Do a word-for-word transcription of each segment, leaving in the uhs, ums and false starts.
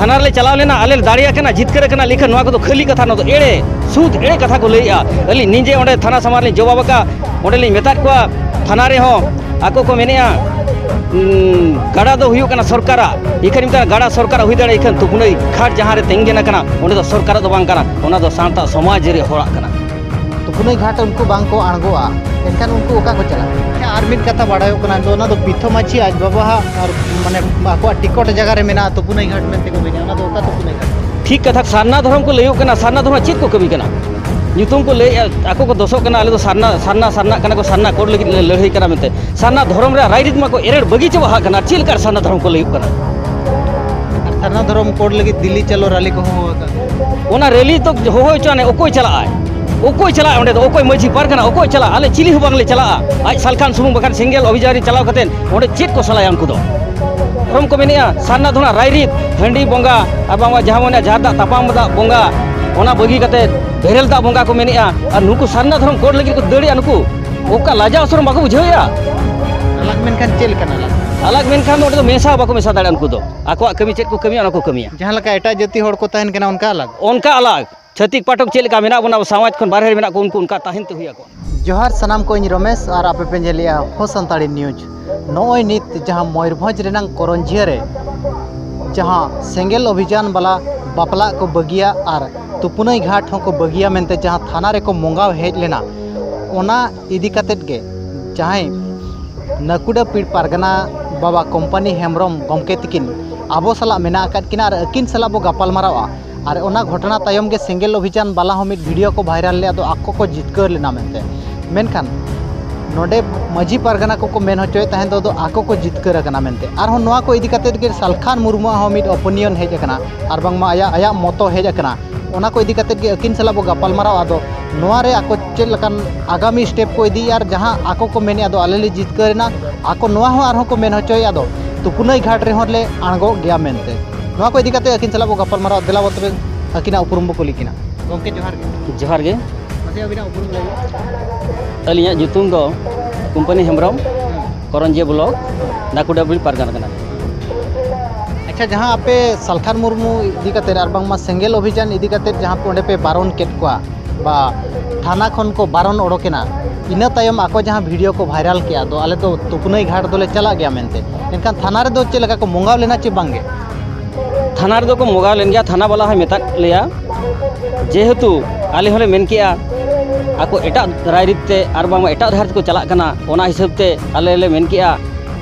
ᱛᱷᱟᱱᱟ ᱨᱮᱞᱮ ᱪᱟᱞᱟᱣ ᱞᱮᱱᱟ, ᱟᱞᱮ ᱞᱮ ᱫᱟᱲᱮᱭᱟᱜ ᱠᱟᱱᱟ, ᱡᱤᱛᱠᱟᱹᱨ ᱟᱠᱟᱱᱟ, ᱞᱮᱠᱷᱟᱱ ᱱᱚᱣᱟ ᱠᱚᱫᱚ ᱠᱷᱟᱹᱞᱤ ᱠᱟᱛᱷᱟ, ᱱᱚᱣᱟ ᱫᱚ ᱮᱲᱮ, ᱥᱩᱫ ᱮᱲᱮ ᱠᱟᱛᱷᱟ ᱠᱚ ᱞᱟᱹᱭᱮᱜᱼᱟ᱾ ᱟᱹᱞᱤᱧ ᱱᱤᱡᱮ ᱚᱸᱰᱮ ᱛᱷᱟᱱᱟ ᱥᱟᱢᱟᱝ ᱨᱮᱞᱤᱧ ᱡᱚᱵᱟᱵ ᱟᱠᱟᱫ, ᱚᱸᱰᱮ ᱞᱤᱧ ᱢᱮᱛᱟᱫ ᱠᱚᱣᱟ ᱛᱷᱟᱱᱟ ᱨᱮᱦᱚᱸ, ᱟᱠᱚ ᱠᱚ ᱢᱮᱱᱮᱜᱼᱟ, ᱩᱸ, ᱜᱟᱰᱟ ᱫᱚ ᱦᱩᱭᱩᱜ ᱠᱟᱱᱟ ᱥᱚᱨᱠᱟᱨᱟᱜ᱾ ᱤᱠᱷᱟᱹᱱ ᱢᱮᱛᱟᱜ ᱜᱟᱰᱟ ᱥᱚᱨᱠᱟᱨᱟᱜ ᱦᱩᱭ ᱫᱟᱲᱮᱭᱟᱜᱼᱟ, ᱤᱠᱷᱟᱹᱱ ᱛᱩᱯᱩᱱᱟᱹᱭ ᱜᱷᱟᱴ ᱡᱟᱦᱟᱸ ᱨᱮ ᱛᱤᱸᱜᱩᱱ ᱟᱠᱟᱱᱟ, ᱚᱸᱰᱮ ᱫᱚ ᱥᱚᱨᱠᱟᱨᱟᱜ ᱫᱚ ᱵᱟᱝ ᱠᱟᱱᱟ, ᱚᱱᱟ ᱫᱚ ᱥᱟᱶᱛᱟ ᱥᱚᱢᱟᱡᱽ ᱨᱮ ᱦᱚᱲᱟᱜ ᱠᱟᱱᱟ᱾ ᱛᱩᱯᱩᱱᱟᱹᱭ ᱜᱷᱟᱴ ᱩᱱᱠᱩ ᱵᱟᱝ ᱠᱚ ᱟᱬᱜᱚᱜᱼᱟ, ᱮᱱᱠᱷᱟᱱ ᱩᱱᱠᱩ ᱚᱠᱟ ᱠᱚ ᱪᱟᱞᱟᱜᱼᱟ? ᱟᱨ ᱢᱤᱫ ᱠᱟᱛᱷᱟ ᱵᱟᱲᱟᱭᱚᱜ ᱠᱟᱱᱟ, ᱫᱚ ᱚᱱᱟ ᱫᱚ ᱯᱤᱛᱷᱚ ᱢᱟᱹᱡᱷᱤ ᱟᱡ ᱵᱟᱵᱟᱣᱟᱜ ᱟᱨ ᱢᱟᱱᱮ ᱟᱠᱚᱣᱟᱜ ᱴᱤᱠᱚᱴ ᱡᱟᱭᱜᱟ ᱨᱮ ᱢᱮᱱᱟᱜᱼᱟ, ᱛᱩᱯᱩᱱᱟᱹᱭ ᱜᱷᱟᱴ ᱢᱮᱱᱛᱮ ᱠᱚ ᱢᱮᱱᱮᱫᱼᱟ, ᱚᱱᱟ ᱫᱚ ᱚᱠᱟ ᱛᱩᱯᱩᱱᱟᱹᱭ ᱜᱷᱟᱴ? ᱴᱷᱤᱠ ᱠᱟᱛᱷᱟ, ᱥᱟᱨᱱᱟ ᱫᱷᱚᱨᱚᱢ ᱠᱚ ᱞᱟᱹᱭᱚᱜ ᱠᱟᱱᱟ, ᱥᱟᱨᱱᱟ ᱫᱷᱚᱨᱚᱢ ᱪᱮᱫ ᱠᱚ ᱠᱟᱹᱢᱤ ᱠᱟᱱᱟ? ᱧᱩᱛᱩᱢ ᱠᱚ ᱞᱟᱹᱭᱮᱫᱼᱟ, ᱟᱠᱚ ᱠᱚ ᱫᱚᱥᱚᱜ ᱠᱟᱱᱟ, ᱟᱞᱮ ᱫᱚ ᱥᱟᱨᱱᱟ, ᱥᱟᱨᱱᱟ, ᱥᱟᱨᱱᱟᱜ ᱠᱟᱱᱟ ᱠᱚ, ᱥᱟᱨᱱᱟ ᱠᱳᱰ ᱞᱟᱹᱜᱤᱫ ᱞᱮ ᱞᱟᱹᱲᱦᱟᱹᱭ ᱠᱟᱱᱟ ᱢᱮᱱᱛᱮ᱾ ᱥᱟᱨᱱᱟ ᱫᱷᱚᱨᱚᱢ ᱨᱮᱭᱟᱜ ᱨᱟᱭᱨᱤᱛ ᱢᱟᱠᱚ ᱮᱨᱮᱲ ᱵᱟᱹᱜᱤ ᱪᱟᱵᱟ ᱟᱠᱟᱱᱟ, ᱟᱨ ᱪᱮᱫ ᱞᱮᱠᱟ ᱥᱟᱨᱱᱟ ᱫᱷᱚᱨᱚᱢ ᱠᱚ ᱞᱟᱹᱭᱚᱜ ᱠᱟᱱᱟ? ᱟᱨ ᱥᱟᱨᱱᱟ ᱫᱷᱚᱨᱚᱢ ᱠᱳᱰ ᱞᱟᱹᱜᱤᱫ ᱫᱤᱞᱞᱤ ᱪᱚᱞᱚ ᱨᱟᱞᱤ ᱠᱚ ᱦᱚᱦᱚ ᱟᱠᱟᱫ᱾ ᱚᱱᱟ ᱨᱮᱞᱤ ᱫᱚ ᱦᱚᱦᱚ ᱦᱚᱪᱚ ᱟᱱᱮ, ᱚᱠᱚᱭ ᱪᱟᱞᱟᱜᱼᱟᱭ? ᱚᱠᱚᱭ ᱪᱟᱞᱟᱜᱼᱟ ᱚᱸᱰᱮ ᱫᱚ? ᱚᱠᱚᱭ ᱢᱟᱹᱡᱷᱤ ᱯᱟᱨᱜᱟᱱᱟ? ᱚᱠᱚᱭ ᱪᱟᱞᱟᱜᱼᱟ? ᱟᱞᱮ ᱪᱤᱞᱤ ᱦᱚᱸ ᱵᱟᱝᱞᱮ ᱪᱟᱞᱟᱜᱼᱟ᱾ ᱟᱡ ᱥᱟᱞᱠᱷᱟᱱ ᱥᱩᱢᱩᱝ ᱵᱟᱠᱷᱟᱱ ᱥᱮᱸᱜᱮᱞ ᱚᱵᱷᱤᱡᱟᱱ ᱨᱮ ᱪᱟᱞᱟᱣ ᱠᱟᱛᱮ ᱚᱸᱰᱮ ᱪᱮᱫ ᱠᱚ ᱥᱟᱞᱟᱭᱟ ᱩᱱᱠᱩ ᱫᱚ? ᱫᱷᱚᱨᱚᱢ ᱠᱚ ᱢᱮᱱᱮᱜᱼᱟ, ᱥᱟᱨᱱᱟ ᱫᱷᱚᱨᱚᱢ ᱨᱟᱭᱨᱤᱛ, ᱦᱟᱺᱰᱤ ᱵᱚᱸᱜᱟ, ᱟᱨ ᱵᱟᱝᱢᱟ ᱡᱟᱦᱟᱸ ᱵᱚᱱ ᱢᱮᱱᱟ ᱡᱟᱦᱟᱸ ᱫᱟᱜ ᱛᱟᱯᱟᱢ ᱫᱟᱜ ᱵᱚᱸᱜᱟ, ᱚᱱᱟ ᱵᱟᱹᱜᱤ ᱠᱟᱛᱮ ᱵᱮᱨᱮᱞ ᱫᱟᱜ ᱵᱚᱸᱜᱟ ᱠᱚ ᱢᱮᱱᱮᱜᱼᱟ᱾ ᱟᱨ ᱱᱩᱠᱩ ᱥᱟᱨᱱᱟ ᱫᱷᱚᱨᱚᱢ ᱠᱳᱰ ᱞᱟᱹᱜᱤᱫ ᱠᱚ ᱫᱟᱹᱲᱮᱜᱼᱟ᱾ ᱱᱩᱠᱩ ᱚᱠᱟ ᱞᱟᱡᱟᱣ ᱥᱚᱨᱚᱢ ᱵᱟᱠᱚ ᱵᱩᱡᱷᱟᱹᱣᱮᱜᱼᱟ? ᱟᱞᱟᱜᱽ ᱢᱮᱱᱠᱷᱟᱱ ᱪᱮᱫ ᱞᱮᱠᱟᱱ ᱟᱞᱟᱜᱽ? ᱟᱞᱟᱜᱽ ᱢᱮᱱᱠᱷᱟᱱ ᱫᱚ ᱚᱸᱰᱮ ᱫᱚ ᱢᱮᱥᱟ ᱵᱟᱠᱚ ᱢᱮᱥᱟ ᱫᱟᱲᱮᱭᱟᱜᱼᱟ᱾ ᱩᱱᱠᱩ ᱫᱚ ᱟᱠᱚᱣᱟᱜ ᱠᱟᱹᱢᱤ ᱪᱮᱫ ᱠᱚ ᱠᱟᱹᱢᱤᱭᱟ, ᱚᱱᱟ ᱠᱚ ᱠᱟᱹᱢᱤᱭᱟ᱾ ᱡᱟᱦᱟᱸ ᱞᱮᱠᱟ ᱮᱴᱟᱜ ᱡᱟᱹᱛᱤ ᱦᱚᱲ ᱠᱚ ᱛᱟᱦᱮᱱ ᱠᱟᱱᱟ, ᱚᱱᱠᱟ ᱟᱞᱟᱜᱽ? ᱚᱱᱠᱟ ᱟᱞᱟᱜᱽ᱾ ᱪᱷᱟᱹᱛᱤᱠ ᱯᱟᱴᱷᱚᱠ ᱪᱮᱫ ᱞᱮᱠᱟ ᱢᱮᱱᱟᱜ ᱵᱚᱱᱟ, ᱟᱵᱚ ᱥᱚᱢᱟᱡᱽ ᱠᱷᱚᱱ ᱵᱟᱨᱦᱮ ᱨᱮ ᱢᱮᱱᱟᱜ ᱠᱚ, ᱩᱱᱠᱩ ᱚᱱᱠᱟ ᱛᱟᱦᱮᱱ ᱛᱮ ᱦᱩᱭ ᱟᱠᱚᱣᱟ᱾ ᱡᱚᱦᱟᱨ ᱥᱟᱱᱟᱢ ᱠᱚ, ᱤᱧ ᱨᱚᱢᱮᱥ ᱟᱨ ᱟᱯᱮ ᱯᱮ ᱧᱮᱞᱮᱜᱼᱟ ᱦᱚ ᱥᱟᱱᱛᱟᱲᱤ ᱱᱤᱭᱩᱡᱽ᱾ ᱱᱚᱜᱼᱚᱭ ᱱᱤᱛ ᱡᱟᱦᱟᱸ ᱢᱚᱭᱩᱨᱵᱷᱚᱸᱡᱽ ᱨᱮᱱᱟᱝ ᱠᱚᱨᱚᱧᱡᱤᱭᱟᱹ ᱨᱮ ᱡᱟᱦᱟᱸ ᱥᱮᱸᱜᱮᱞ ᱚᱵᱷᱤᱡᱟᱱ ᱵᱟᱞᱟ ᱵᱟᱯᱞᱟᱜ ᱠᱚ ᱵᱟᱹᱜᱤᱭᱟ ᱟᱨ ᱛᱩᱯᱩᱱᱟᱹᱭ ᱜᱷᱟᱴ ᱦᱚᱸᱠᱚ ᱵᱟᱹᱜᱤᱭᱟ ᱢᱮᱱᱛᱮ ᱡᱟᱦᱟᱸ ᱛᱷᱟᱱᱟ ᱨᱮᱠᱚ ᱢᱚᱸᱜᱟᱣ ᱦᱮᱡ ᱞᱮᱱᱟ, ᱚᱱᱟ ᱤᱫᱤ ᱠᱟᱛᱮᱫ ᱜᱮ ᱡᱟᱦᱟᱸᱭ ᱱᱟᱹᱠᱩᱰᱟᱹ ᱯᱤᱲ ᱯᱟᱨᱜᱟᱱᱟ ᱵᱟᱵᱟ ᱠᱚᱢᱯᱟᱱᱤ ᱦᱮᱢᱵᱨᱚᱢ ᱜᱚᱢᱠᱮ ᱛᱤᱠᱤᱱ ᱟᱵᱚ ᱥᱟᱞᱟᱜ ᱢᱮᱱᱟᱜ ᱟᱠᱟᱫ ᱠᱤᱱᱟ ᱟᱨ ᱟᱹᱠᱤᱱ ᱥᱟᱞᱟᱜ ᱵᱚ ᱜᱟᱯᱟᱞ ᱢᱟᱨᱟᱣᱟ᱾ ᱟᱨ ᱚᱱᱟ ᱜᱷᱚᱴᱚᱱᱟ ᱛᱟᱭᱚᱢ ᱜᱮ ᱥᱮᱸᱜᱮᱞ ᱚᱵᱷᱤᱡᱟᱱ ᱵᱟᱞᱟ ᱦᱚᱸ ᱢᱤᱫ ᱵᱷᱤᱰᱤᱭᱳ ᱠᱚ ᱵᱷᱟᱭᱨᱟᱞ ᱞᱮᱫ ᱫᱚ ᱟᱠᱚ ᱠᱚ ᱡᱤᱛᱠᱟᱹᱨ ᱞᱮᱱᱟ ᱢᱮᱱᱛᱮ᱾ ᱢᱮᱱᱠᱷᱟᱱ ᱱᱚᱰᱮ ᱢᱟᱹᱡᱷᱤ ᱯᱟᱨᱜᱟᱱᱟ ᱠᱚᱠᱚ ᱢᱮᱱ ᱦᱚᱪᱚᱭᱮᱫ ᱛᱟᱦᱮᱸ ᱫᱚ ᱟᱠᱚ ᱠᱚ ᱡᱤᱛᱠᱟᱹᱨ ᱟᱠᱟᱱᱟ ᱢᱮᱱᱛᱮ᱾ ᱟᱨᱦᱚᱸ ᱱᱚᱣᱟ ᱠᱚ ᱤᱫᱤ ᱠᱟᱛᱮᱫ ᱜᱮ ᱥᱟᱞᱠᱷᱟᱱ ᱢᱩᱨᱢᱩᱣᱟᱜ ᱦᱚᱸ ᱢᱤᱫ ᱚᱯᱤᱱᱤᱭᱚᱱ ᱦᱮᱡ ᱟᱠᱟᱱᱟ, ᱟᱨ ᱵᱟᱝᱢᱟ ᱟᱭᱟᱜ, ᱟᱭᱟᱜ ᱢᱚᱛᱚ ᱦᱮᱡ ᱟᱠᱟᱱᱟ᱾ ᱚᱱᱟ ᱠᱚ ᱤᱫᱤ ᱠᱟᱛᱮᱫ ᱜᱮ ᱟᱹᱠᱤᱱ ᱥᱟᱞᱟᱜ ᱵᱚ ᱜᱟᱯᱟᱞ ᱢᱟᱨᱟᱣᱟ᱾ ᱟᱫᱚ ᱱᱚᱣᱟ ᱨᱮ ᱟᱠᱚ ᱪᱮᱫ ᱞᱮᱠᱟᱱ ᱟᱜᱟᱢᱤ ᱥᱴᱮᱯ ᱠᱚ ᱤᱫᱤᱭᱮᱫᱼᱟ, ᱟᱨ ᱡᱟᱦᱟᱸ ᱟᱠᱚ ᱠᱚ ᱢᱮᱱᱮᱫᱼᱟ, ᱟᱫᱚ ᱟᱞᱮ ᱞᱮ ᱡᱤᱛᱠᱟᱹᱨ ᱮᱱᱟ, ᱟᱠᱚ ᱱᱚᱣᱟ ᱦᱚᱸ ᱟᱨᱦᱚᱸ ᱠᱚ ᱢᱮᱱ ᱦᱚᱪᱚᱭᱮᱫᱼᱟ, ᱟᱫᱚ ᱛᱩᱯᱩᱱᱟᱹᱭ ᱜᱷᱟᱴ ᱨᱮᱦᱚᱸ ᱞᱮ ᱟᱬᱜᱚᱜ ᱜᱮᱭᱟ ᱢᱮᱱᱛᱮ᱾ ᱱᱚᱣᱟ ᱠᱚ ᱤᱫᱤ ᱠᱟᱛᱮ ᱟᱹᱠᱤᱱ ᱥᱟᱞᱟᱜ ᱵᱚ ᱜᱟᱯᱟᱞ ᱢᱟᱨᱟᱣᱟ᱾ ᱫᱮᱞᱟ ᱵᱚ ᱛᱚᱵᱮ ᱟᱹᱠᱤᱱᱟᱜ ᱩᱯᱨᱩᱢ ᱵᱚ ᱠᱩᱞᱤ ᱠᱤᱱᱟ᱾ ᱜᱚᱢᱠᱮ, ᱡᱚᱦᱟᱨ ᱜᱮ᱾ ᱡᱚᱦᱟᱨ ᱜᱮ᱾ ᱢᱟᱥᱮ ᱟᱹᱵᱤᱱᱟᱜ ᱩᱯᱨᱩᱢ ᱞᱟᱹᱭ ᱵᱤᱱ᱾ ᱟᱹᱞᱤᱧᱟᱜ ᱧᱩᱛᱩᱢ ᱫᱚ ᱠᱚᱢᱯᱟᱱᱤ ᱦᱮᱢᱵᱨᱚᱢ, ᱠᱚᱨᱚᱧᱡᱤᱭᱟᱹ ᱵᱞᱚᱠ, ᱱᱟᱹᱠᱩᱰᱟᱹᱵᱤ ᱯᱟᱨᱜᱟᱱᱟ ᱠᱟᱱᱟ᱾ ᱡᱟᱦᱟᱸ ᱟᱯᱮ ᱥᱟᱞᱠᱷᱟᱱ ᱢᱩᱨᱢᱩ ᱤᱫᱤ ᱠᱟᱛᱮ ᱟᱨ ᱵᱟᱝᱢᱟ ᱥᱮᱸᱜᱮᱞ ᱚᱵᱷᱤᱡᱟᱱ ᱤᱫᱤ ᱠᱟᱛᱮ ᱡᱟᱦᱟᱸ ᱚᱸᱰᱮ ᱯᱮ ᱵᱟᱨᱚᱱ ᱠᱮᱫ ᱠᱚᱣᱟ ᱵᱟ ᱛᱷᱟᱱᱟ ᱠᱷᱚᱱ ᱠᱚ ᱵᱟᱨᱚᱱ ᱚᱰᱚᱠᱮᱱᱟ, ᱤᱱᱟᱹ ᱛᱟᱭᱚᱢ ᱟᱠᱚ ᱡᱟᱦᱟᱸ ᱵᱷᱤᱰᱤᱭᱳ ᱠᱚ ᱵᱷᱟᱭᱨᱟᱞ ᱠᱮᱜᱼᱟ, ᱫᱚ ᱟᱞᱮ ᱫᱚ ᱛᱩᱯᱱᱟᱹᱭ ᱜᱷᱟᱴ ᱫᱚᱞᱮ ᱪᱟᱞᱟᱜ ᱜᱮᱭᱟ ᱢᱮᱱᱛᱮ, ᱮᱱᱠᱷᱟᱱ ᱛᱷᱟᱱᱟ ᱨᱮᱫᱚ ᱪᱮᱫ ᱞᱮᱠᱟ ᱠᱚ ᱢᱚᱸᱜᱟᱣ ᱞᱮᱱᱟ ᱪᱮ ᱵᱟᱝᱜᱮ? ᱛᱷᱟᱱᱟ ᱨᱮᱫᱚ ᱠᱚ ᱢᱚᱸᱜᱟᱣ ᱞᱮᱱ ᱜᱮᱭᱟ, ᱛᱷᱟᱱᱟ ᱵᱟᱞᱟ ᱦᱚᱸᱭ ᱢᱮᱛᱟᱫ ᱞᱮᱭᱟ, ᱡᱮᱦᱮᱛᱩ ᱟᱞᱮ ᱦᱚᱸᱞᱮ ᱢᱮᱱ ᱠᱮᱜᱼᱟ ᱟᱠᱚ ᱮᱴᱟᱜ ᱨᱟᱭᱨᱤᱛ ᱛᱮ ᱟᱨ ᱵᱟᱝᱢᱟ ᱮᱴᱟᱜ ᱰᱟᱦᱟᱨ ᱛᱮᱠᱚ ᱪᱟᱞᱟᱜ ᱠᱟᱱᱟ, ᱚᱱᱟ ᱦᱤᱥᱟᱹᱵ ᱛᱮ ᱟᱞᱮ ᱞᱮ ᱢᱮᱱ ᱠᱮᱜᱼᱟ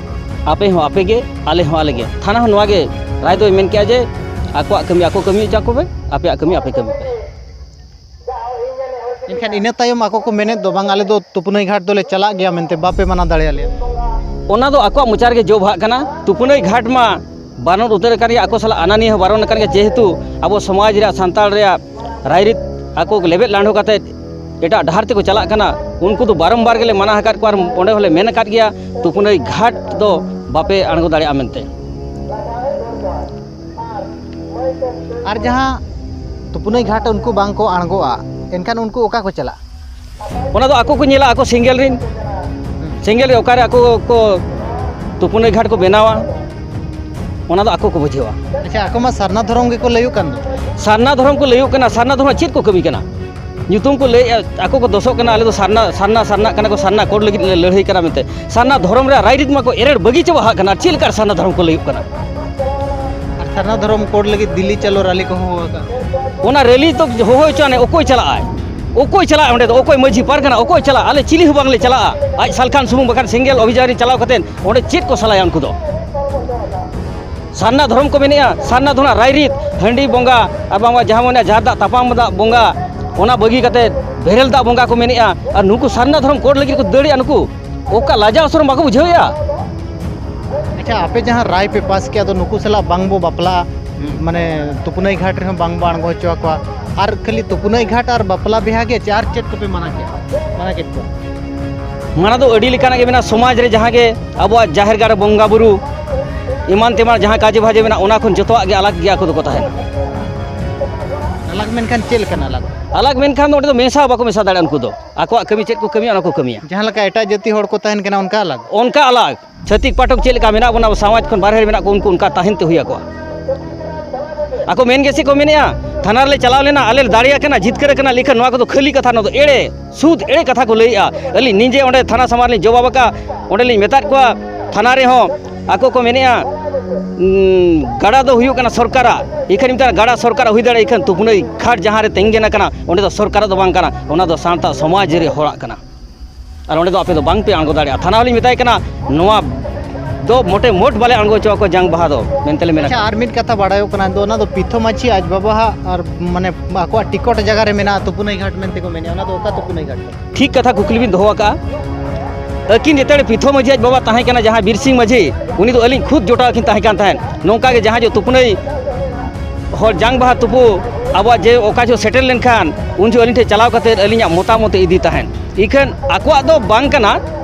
ᱟᱯᱮ ᱦᱚᱸ ᱟᱯᱮ ᱜᱮ, ᱟᱞᱮ ᱦᱚᱸ ᱟᱞᱮ ᱜᱮ᱾ ᱛᱷᱟᱱᱟ ᱦᱚᱸ ᱱᱚᱣᱟ ᱜᱮ ᱨᱟᱭ ᱫᱚᱭ ᱢᱮᱱ ᱠᱮᱜᱼᱟ ᱡᱮ ᱟᱠᱚᱣᱟᱜ ᱠᱟᱹᱢᱤ ᱟᱠᱚ ᱠᱟᱹᱢᱤ ᱦᱚᱪᱚ ᱠᱚᱯᱮ, ᱟᱯᱮᱭᱟᱜ ᱠᱟᱹᱢᱤ ᱟᱯᱮ ᱠᱟᱹᱢᱤ ᱯᱮ᱾ ᱮᱱᱠᱷᱟᱱ ᱤᱱᱟᱹ ᱛᱟᱭᱚᱢ ᱟᱠᱚ ᱠᱚ ᱢᱮᱱᱮᱫ ᱫᱚ, "ᱵᱟᱝ, ᱟᱞᱮ ᱫᱚ ᱛᱩᱯᱱᱟᱹᱭ ᱜᱷᱟᱴ ᱫᱚᱞᱮ ᱪᱟᱞᱟᱜ ᱜᱮᱭᱟ ᱢᱮᱱᱛᱮ, ᱵᱟᱯᱮ ᱢᱟᱱᱟ ᱫᱟᱲᱮᱭᱟᱞᱮᱭᱟ?" ᱚᱱᱟ ᱫᱚ ᱟᱠᱚᱣᱟᱜ ᱢᱚᱪᱟ ᱨᱮᱜᱮ ᱡᱚ ᱵᱟᱦᱟᱜ ᱠᱟᱱᱟ᱾ ᱛᱩᱯᱱᱟᱹᱭ ᱜᱷᱟᱴ ᱢᱟ ᱵᱟᱨᱚᱱ ᱩᱛᱟᱹᱨ ᱟᱠᱟᱱ ᱜᱮᱭᱟ, ᱟᱠᱚ ᱥᱟᱞᱟᱜ ᱟᱱᱟ ᱱᱤᱭᱟᱹ ᱦᱚᱸ ᱵᱟᱨᱚᱱ ᱟᱠᱟᱱ ᱜᱮᱭᱟ, ᱡᱮᱦᱮᱛᱩ ᱟᱵᱚ ᱥᱚᱢᱟᱡᱽ ᱨᱮᱭᱟᱜ, ᱥᱟᱱᱛᱟᱲ ᱨᱮᱭᱟᱜ ᱨᱟᱭᱨᱤᱛ ᱟᱠᱚ ᱠᱚ ᱞᱮᱵᱮᱫ ᱞᱟᱸᱰᱷᱚ ᱠᱟᱛᱮ ᱮᱴᱟᱜ ᱰᱟᱦᱟᱨ ᱛᱮᱠᱚ ᱪᱟᱞᱟᱜ ᱠᱟᱱᱟ᱾ ᱩᱱᱠᱩ ᱫᱚ ᱵᱟᱨᱚᱢᱵᱟᱨ ᱜᱮᱞᱮ ᱢᱟᱱᱟ ᱟᱠᱟᱫ ᱠᱚᱣᱟ ᱟᱨ ᱚᱸᱰᱮ ᱦᱚᱸᱞᱮ ᱢᱮᱱ ᱟᱠᱟᱫ ᱜᱮᱭᱟ, ᱛᱩᱯᱱᱟᱹᱭ ᱜᱷᱟᱴ ᱫᱚ ᱵᱟᱯᱮ ᱟᱬᱜᱚ ᱫᱟᱲᱮᱭᱟᱜᱼᱟ ᱢᱮᱱᱛᱮ᱾ ᱟᱨ ᱡᱟᱦᱟᱸ ᱛᱩᱯᱱᱟᱹᱭ ᱜᱷᱟᱴ ᱩᱱᱠᱩ ᱵᱟᱝ ᱠᱚ ᱟᱬᱜᱚᱜᱼᱟ, ᱮᱱᱠᱷᱟᱱ ᱩᱱᱠᱩ ᱚᱠᱟ ᱠᱚ ᱪᱟᱞᱟᱜᱼᱟ? ᱚᱱᱟ ᱫᱚ ᱟᱠᱚ ᱠᱚ ᱧᱮᱞᱟ, ᱟᱠᱚ ᱥᱮᱸᱜᱮᱞ ᱨᱮᱱ, ᱥᱮᱸᱜᱮᱞ ᱨᱮ ᱚᱠᱟᱨᱮ ᱟᱠᱚ ᱠᱚ ᱛᱩᱯᱩᱱᱟᱹᱭ ᱜᱷᱟᱴ ᱠᱚ ᱵᱮᱱᱟᱣᱟ, ᱚᱱᱟ ᱫᱚ ᱟᱠᱚ ᱠᱚ ᱵᱩᱡᱷᱟᱹᱣᱟ᱾ ᱟᱪᱪᱷᱟ, ᱟᱠᱚ ᱢᱟ ᱥᱟᱨᱱᱟ ᱫᱷᱚᱨᱚᱢ ᱜᱮᱠᱚ ᱞᱟᱹᱭᱚᱜ ᱠᱟᱱ ᱫᱚ᱾ ᱥᱟᱨᱱᱟ ᱫᱷᱚᱨᱚᱢ ᱠᱚ ᱞᱟᱹᱭᱚᱜ ᱠᱟᱱᱟ, ᱥᱟᱨᱱᱟ ᱫᱷᱚᱨᱚᱢ ᱪᱮᱫ ᱠᱚ ᱠᱟᱹᱢᱤ ᱠᱟᱱᱟ? ᱧᱩᱛᱩᱢ ᱠᱚ ᱞᱟᱹᱭᱮᱫᱼᱟ, ᱟᱠᱚ ᱠᱚ ᱫᱚᱥᱚᱜ ᱠᱟᱱᱟ, "ᱟᱞᱮ ᱫᱚ ᱥᱟᱨᱱᱟ, ᱥᱟᱨᱱᱟ, ᱥᱟᱨᱱᱟᱜ ᱠᱟᱱᱟ ᱠᱚ, ᱥᱟᱨᱱᱟ ᱠᱳᱰ ᱞᱟᱹᱜᱤᱫ ᱞᱮ ᱞᱟᱹᱲᱦᱟᱹᱭ ᱠᱟᱱᱟ" ᱢᱮᱱᱛᱮ᱾ ᱥᱟᱨᱱᱟ ᱫᱷᱚᱨᱚᱢ ᱨᱮᱭᱟᱜ ᱨᱟᱭᱨᱤᱛ ᱢᱟᱠᱚ ᱮᱨᱮᱲ ᱵᱟᱹᱜᱤ ᱪᱟᱵᱟ ᱦᱟᱜ ᱠᱟᱱᱟ, ᱪᱮᱫ ᱞᱮᱠᱟ ᱥᱟᱨᱱᱟ ᱫᱷᱚᱨᱚᱢ ᱠᱚ ᱞᱟᱹᱭᱚᱜ ᱠᱟᱱᱟ? ᱟᱨ ᱥᱟᱨᱱᱟ ᱫᱷᱚᱨᱚᱢ ᱠᱳᱰ ᱞᱟᱹᱜᱤᱫ ᱫᱤᱞᱞᱤ ᱪᱟᱞᱚ ᱨᱟᱞᱤ ᱠᱚ ᱦᱚᱦᱚ ᱟᱠᱟᱫ᱾ ᱚᱱᱟ ᱨᱮᱞᱤ ᱫᱚ ᱦᱚᱦᱚ ᱦᱚᱪᱚ ᱟᱱᱮ, ᱚᱠᱚᱭ ᱪᱟᱞᱟᱜᱼᱟᱭ? ᱚᱠᱚᱭ ᱪᱟᱞᱟᱜᱼᱟ ᱚᱸᱰᱮ ᱫᱚ? ᱚᱠᱚᱭ ᱢᱟᱹᱡᱷᱤ ᱯᱟᱨᱜᱟᱱᱟ? ᱚᱠᱚᱭ ᱪᱟᱞᱟᱜᱼᱟ? ᱟᱞᱮ ᱪᱤᱞᱤ ᱦᱚᱸ ᱵᱟᱝᱞᱮ ᱪᱟᱞᱟᱜᱼᱟ᱾ ᱟᱡ ᱥᱟᱞᱠᱷᱟᱱ ᱥᱩᱢᱩᱝ, ᱵᱟᱠᱷᱟᱱ ᱥᱮᱸᱜᱮᱞ ᱚᱵᱷᱤᱡᱟᱱ ᱨᱮ ᱪᱟᱞᱟᱣ ᱠᱟᱛᱮ ᱚᱸᱰᱮ ᱪᱮᱫ ᱠᱚ ᱥᱟᱞᱟᱭᱟ ᱩᱱᱠᱩ ᱫᱚ? ᱥᱟᱨᱱᱟ ᱫᱷᱚᱨᱚᱢ ᱠᱚ ᱢᱮᱱᱮᱜᱼᱟ, ᱥᱟᱨᱱᱟ ᱫᱷᱚᱨᱚᱢ ᱨᱟᱭᱨᱤᱛ, ᱦᱟᱺᱰᱤ ᱵᱚᱸᱜᱟ, ᱟᱨ ᱵᱟᱝᱢᱟ ᱡᱟᱦᱟᱸ ᱢᱮᱱᱟ ᱡᱟᱦᱟᱸ ᱫᱟᱜ ᱛᱟᱯᱟᱢ ᱫᱟᱜ ᱵᱚᱸᱜᱟ, ᱚᱱᱟ ᱵᱟᱹᱜᱤ ᱠᱟᱛᱮ ᱵᱮᱨᱮᱞ ᱫᱟᱜ ᱵᱚᱸᱜᱟ ᱠᱚ ᱢᱮᱱᱮᱜᱼᱟ᱾ ᱟᱨ ᱱᱩᱠᱩ ᱥᱟᱨᱱᱟ ᱫᱷᱚᱨᱚᱢ ᱠᱳᱰ ᱞᱟᱹᱜᱤᱫ ᱠᱚ ᱫᱟᱹᱲᱮᱜᱼᱟ, ᱱᱩᱠᱩ ᱚᱠᱟ ᱞᱟᱡᱟᱣ ᱥᱚᱨᱚᱢ ᱵᱟᱠᱚ ᱵᱩᱡᱷᱟᱹᱣᱮᱜᱼᱟ? ᱟᱪᱪᱷᱟ, ᱟᱯᱮ ᱡᱟᱦᱟᱸ ᱨᱟᱭ ᱯᱮ ᱯᱟᱥ ᱠᱮᱜᱼᱟ, ᱟᱫᱚ ᱱᱩᱠᱩ ᱥᱟᱞᱟᱜ ᱵᱟᱝ ᱵᱚ ᱵᱟᱯᱞᱟᱜᱼᱟ, ᱦᱩᱸ᱾ ᱢᱟᱱᱮ ᱛᱩᱯᱱᱟᱹᱭ ᱜᱷᱟᱴ ᱨᱮᱦᱚᱸ ᱵᱟᱝ ᱵᱚ ᱟᱬᱜᱚ ᱦᱚᱪᱚ ᱟᱠᱚᱣᱟ, ᱟᱨ ᱠᱷᱟᱹᱞᱤ ᱛᱩᱯᱱᱟᱹᱭ ᱜᱷᱟᱴ ᱟᱨ ᱵᱟᱯᱞᱟ ᱵᱤᱦᱟ ᱜᱮ ᱪᱮ ᱟᱨ ᱪᱮᱫ ᱠᱚᱯᱮ ᱢᱟᱱᱟ ᱠᱮᱜᱼᱟ, ᱢᱟᱱᱟ ᱠᱮᱫ ᱠᱚᱣᱟ? ᱢᱟᱱᱟ ᱫᱚ ᱟᱹᱰᱤ ᱞᱮᱠᱟᱱᱟᱜ ᱜᱮ ᱢᱮᱱᱟᱜᱼᱟ, ᱥᱚᱢᱟᱡᱽ ᱨᱮ ᱡᱟᱦᱟᱸ ᱜᱮ ᱟᱵᱚᱣᱟᱜ ᱡᱟᱦᱮᱨ ᱜᱟᱲ ᱨᱮ ᱵᱚᱸᱜᱟ ᱵᱩᱨᱩ ᱮᱢᱟᱱ ᱛᱮᱢᱟᱱ ᱡᱟᱦᱟᱸ ᱠᱟᱡᱮ ᱵᱷᱟᱡᱮ ᱢᱮᱱᱟᱜᱼᱟ, ᱚᱱᱟ ᱠᱷᱚᱱ ᱡᱚᱛᱚᱣᱟᱜ ᱜᱮ ᱟᱞᱟᱜᱽ ᱜᱮ ᱟᱠᱚ ᱫᱚᱠᱚ ᱛᱟᱦᱮᱱᱟ᱾ ᱟᱞᱟᱜᱽ ᱢᱮᱱᱠᱷᱟᱱ ᱪᱮᱫ ᱞᱮᱠᱟᱱ ᱟᱞᱟᱜᱽ? ᱟᱞᱟᱜᱽ ᱢᱮᱱᱠᱷᱟᱱ ᱫᱚ ᱚᱸᱰᱮ ᱫᱚ ᱢᱮᱥᱟ ᱵᱟᱠᱚ ᱢᱮᱥᱟ ᱫᱟᱲᱮᱭᱟᱜᱼᱟ᱾ ᱩᱱᱠᱩ ᱫᱚ ᱟᱠᱚᱣᱟᱜ ᱠᱟᱹᱢᱤ ᱪᱮᱫ ᱠᱚ ᱠᱟᱹᱢᱤᱭᱟ, ᱚᱱᱟ ᱠᱚ ᱠᱟᱹᱢᱤᱭᱟ᱾ ᱡᱟᱦᱟᱸ ᱞᱮᱠᱟ ᱮᱴᱟᱜ ᱡᱟᱹᱛᱤ ᱦᱚᱲ ᱠᱚ ᱛᱟᱦᱮᱱ ᱠᱟᱱᱟ, ᱚᱱᱠᱟ ᱟᱞᱟᱜᱽ? ᱚᱱᱠᱟ ᱟᱞᱟᱜᱽ᱾ ᱪᱷᱟᱹᱛᱤᱠ ᱯᱟᱴᱷᱚᱠ ᱪᱮᱫ ᱞᱮᱠᱟ ᱢᱮᱱᱟᱜ ᱵᱚᱱᱟ, ᱟᱵᱚ ᱥᱚᱢᱟᱡᱽ ᱠᱷᱚᱱ ᱵᱟᱨᱦᱮ ᱨᱮ ᱢᱮᱱᱟᱜ ᱠᱚ, ᱩᱱᱠᱩ ᱚᱱᱠᱟ ᱛᱟᱦᱮᱱ ᱛᱮ ᱦᱩᱭ ᱟᱠᱚᱣᱟ᱾ ᱟᱠᱚ ᱢᱮᱱ ᱜᱮᱥᱮ ᱠᱚ ᱢᱮᱱᱮᱫᱼᱟ, ᱛᱷᱟᱱᱟ ᱨᱮᱞᱮ ᱪᱟᱞᱟᱣ ᱞᱮᱱᱟ, ᱟᱞᱮ ᱞᱮ ᱫᱟᱲᱮᱭᱟᱜ ᱠᱟᱱᱟ, ᱡᱤᱛᱠᱟᱹᱨ ᱟᱠᱟᱱᱟ, ᱞᱮᱠᱷᱟᱱ ᱱᱚᱣᱟ ᱠᱚᱫᱚ ᱠᱷᱟᱹᱞᱤ ᱠᱟᱛᱷᱟ, ᱱᱚᱣᱟ ᱫᱚ ᱮᱲᱮ, ᱥᱩᱫᱷ ᱮᱲᱮ ᱠᱟᱛᱷᱟ ᱠᱚ ᱞᱟᱹᱭᱮᱫᱼᱟ᱾ ᱟᱹᱞᱤᱧ ᱱᱤᱡᱮ ᱚᱸᱰᱮ ᱛᱷᱟᱱᱟ ᱥᱟᱢᱟᱝ ᱨᱮᱞᱤᱧ ᱡᱚᱵᱟᱵ ᱟᱠᱟᱫᱼᱟ, ᱚᱸᱰᱮᱞᱤᱧ ᱢᱮᱛᱟᱫ ᱠᱚᱣᱟ, ᱛᱷᱟᱱᱟ ᱨᱮᱦᱚᱸ ᱟᱠᱚ ᱠᱚ ᱢᱮᱱᱮᱫᱼᱟ, ᱩᱸ, ᱜᱟᱰᱟ ᱫᱚ ᱦᱩᱭᱩᱜ ᱠᱟᱱᱟ ᱥᱚᱨᱠᱟᱨᱟᱜ᱾ ᱤᱠᱷᱟᱹᱱ ᱢᱮᱛᱟᱜ ᱜᱟᱰᱟ ᱥᱚᱨᱠᱟᱨᱟᱜ ᱦᱩᱭ ᱫᱟᱲᱮᱭᱟᱜᱼᱟ, ᱤᱠᱷᱟᱹᱱ ᱛᱩᱯᱩᱱᱟᱹᱭ ᱜᱷᱟᱴ ᱡᱟᱦᱟᱸ ᱨᱮ ᱛᱤᱸᱜᱮᱱ ᱟᱠᱟᱱᱟ, ᱚᱸᱰᱮ ᱫᱚ ᱥᱚᱨᱠᱟᱨᱟᱜ ᱫᱚ ᱵᱟᱝ ᱠᱟᱱᱟ, ᱚᱱᱟ ᱫᱚ ᱥᱟᱱᱛᱟᱲ ᱥᱚᱢᱟᱡᱽ ᱨᱮ ᱦᱚᱲᱟᱜ ᱠᱟᱱᱟ᱾ ᱟᱨ ᱚᱸᱰᱮ ᱫᱚ ᱟᱯᱮ ᱫᱚ ᱵᱟᱝ ᱯᱮ ᱟᱬᱜᱚ ᱫᱟᱲᱮᱭᱟᱜᱼᱟ᱾ ᱛᱷᱟᱱᱟ ᱦᱚᱸᱞᱤᱧ ᱢᱮᱛᱟᱭ ᱠᱟᱱᱟ, ᱱᱚᱣᱟ ᱫᱚ ᱢᱚᱴᱮ ᱢᱚᱴ ᱵᱟᱞᱮ ᱟᱬᱜᱚ ᱦᱚᱪᱚ ᱟᱠᱚᱣᱟ ᱡᱟᱝ ᱵᱟᱦᱟ ᱫᱚ ᱢᱮᱱᱛᱮ ᱞᱮ ᱢᱮᱱᱟ᱾ ᱟᱪᱪᱷᱟ, ᱟᱨ ᱢᱤᱫ ᱠᱟᱛᱷᱟ ᱵᱟᱲᱟᱭᱚᱜ ᱠᱟᱱᱟ, ᱫᱚ ᱚᱱᱟ ᱫᱚ ᱯᱤᱛᱷᱚ ᱢᱟᱹᱡᱷᱤ ᱟᱡ ᱵᱟᱵᱟᱣᱟᱜ ᱟᱨ ᱢᱟᱱᱮ ᱟᱠᱚᱣᱟᱜ ᱴᱤᱠᱚᱴ ᱡᱟᱭᱜᱟ ᱨᱮ ᱢᱮᱱᱟᱜᱼᱟ ᱛᱩᱯᱩᱱᱟᱹᱭ ᱜᱷᱟᱴ ᱢᱮᱱᱛᱮ ᱠᱚ ᱢᱮᱱᱮᱫᱼᱟ, ᱚᱱᱟ ᱫᱚ ᱚᱠᱟ ᱛᱩᱯᱩᱱᱟᱹᱭ ᱜᱷᱟᱴ ᱠᱟᱱᱟ? ᱴᱷᱤᱠ ᱠᱟᱛᱷᱟ ᱠᱩᱠᱞᱤ ᱵᱤᱱ ᱫᱚᱦᱚ ᱟᱠᱟᱫᱼᱟ᱾ ᱟᱹᱠᱤᱱ ᱡᱮᱛᱮ ᱯᱤᱛᱷᱚ ᱢᱟᱹᱡᱷᱤ ᱟᱡ ᱵᱟᱵᱟ ᱛᱟᱦᱮᱸ ᱠᱟᱱᱟ, ᱡᱟᱦᱟᱸᱭ ᱵᱤᱨ ᱥᱤᱝ ᱢᱟᱹᱡᱷᱤ, ᱩᱱᱤ ᱫᱚ ᱟᱹᱞᱤᱧ ᱠᱷᱩᱫ ᱡᱚᱴᱟᱣ ᱠᱤᱱ ᱛᱟᱦᱮᱸ ᱠᱟᱱ ᱛᱟᱦᱮᱸᱫ᱾ ᱱᱚᱝᱠᱟ ᱜᱮ ᱡᱟᱦᱟᱸ ᱡᱮ ᱛᱩᱯᱩᱱᱟᱹᱭ ᱦᱚᱲ ᱡᱟᱝ ᱵᱟᱦᱟ ᱛᱩᱯᱩ, ᱟᱵᱚᱣᱟᱜ ᱡᱮ ᱚᱠᱟ ᱡᱚᱦᱚᱜ ᱥᱮᱴᱮᱨ ᱞᱮᱱᱠᱷᱟᱱ, ᱩᱱ ᱡᱚᱦᱚᱜ ᱟᱹᱞᱤᱧ ᱴᱷᱮᱱ ᱪᱟᱞᱟᱣ ᱠᱟᱛᱮᱫ ᱟᱹᱞᱤᱧᱟᱜ ᱢᱚᱛᱟᱢᱚᱛ ᱮ ᱤᱫᱤ ᱛᱟᱦᱮᱸᱫ᱾ ᱤᱠᱷᱟᱹᱱ ᱟᱠᱚᱣᱟᱜ ᱫᱚ ᱵᱟᱝ ᱠᱟᱱᱟ,